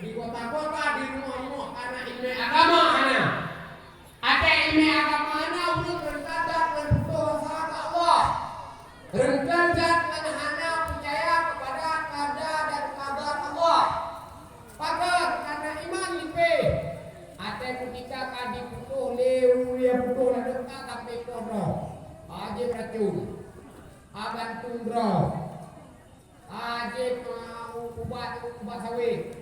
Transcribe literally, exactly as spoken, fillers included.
di kota-kota, di rumoh-rumoh, karena ilmu agama hana. Ada ilmu agama hana, ureuëng reungkang that ngon putôh rasa keu Allah. Reungkang that ngon hana peucaya kepada qada dan qadar Allah. Pakon? Karena iman lipéh. Até keutika ka jiputôh lé ureuëng putôh ladôm ka sampai poh droe. Aje racun. Abantung droe. Aje ubat, ubat sawét.